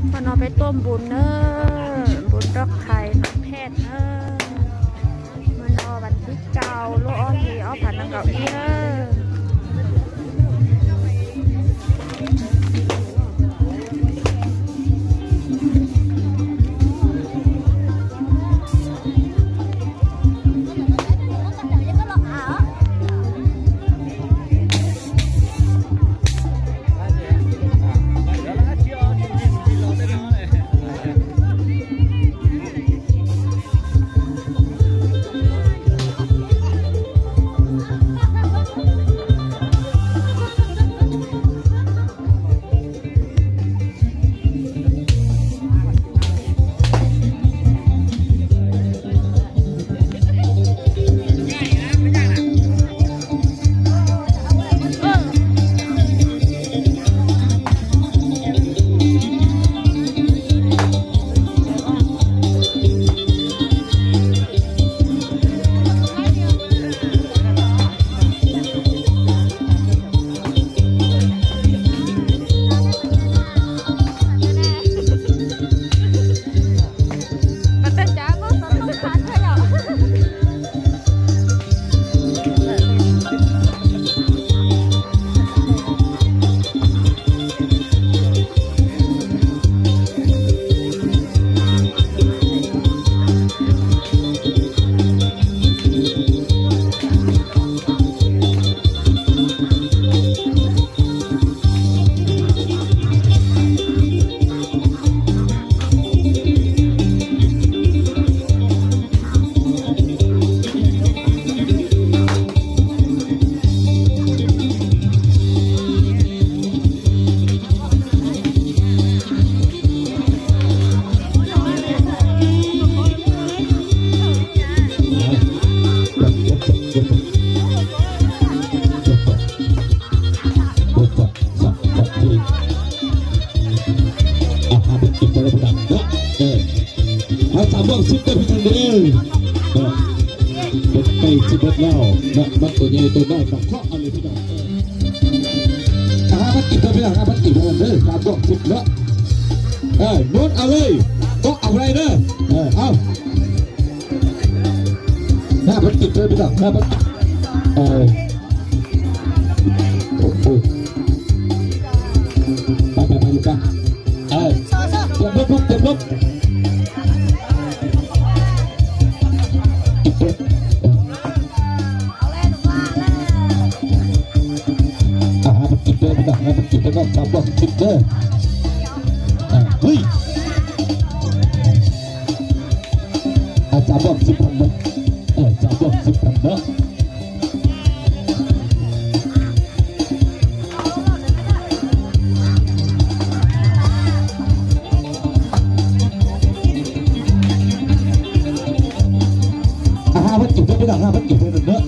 ເພິ່ນເອົາໄປຕົ້ມບຸນເດີ ບຸນດອກໄຂ່ ໜອງແພດເດີ ມື້ນອນວັນທີເກົ້າ ໂລອອນດີອອກພັນໜຶ່ງເກົ້າອີເດີ. ເອົາສາມບວກສິບເດີພີ່ນ້ອງເດີ ເອີ ເປັນໄກ່ຊິເບິດແລ້ວເນາະ ມັນໂຕໃຫຍ່ໂຕນ້ອຍກໍເຄາະເອົາເລີຍພີ່ນ້ອງ ເອີ ຫ້າພັນກີບເດີພີ່ນ້ອງ ຫ້າພັນກີບເດີ ສາມບວກສິບເນາະ ເອີ ໂຍນເອົາເລີຍ ເກາະເອົາໄວ້ເດີ ເອີ ເອົາ ຫ້າພັນກີບເດີພີ່ນ້ອງ ຫ້າພັນ ເອີ ໂອ້ໂຫ ໄປ ໄປ ໄປ ໄປ ເອີ ຕຽມລົບ ຕຽມລົບ ເອີ ອ່າ ຫ້າພັນກີບເດີພີ່ນ້ອງ ຫ້າພັນກີບເດີ ສາມບວກສິບເດີ ອ່າ ເຮີ້ຍ ອ່າ ສາມບວກສິບພັນເນາະ ເອີ ສາມບວກສິບພັນເນາະ ອ່າ ຫ້າພັນກີບເດີພີ່ນ້ອງ ຫ້າພັນກີບເດີເນາະ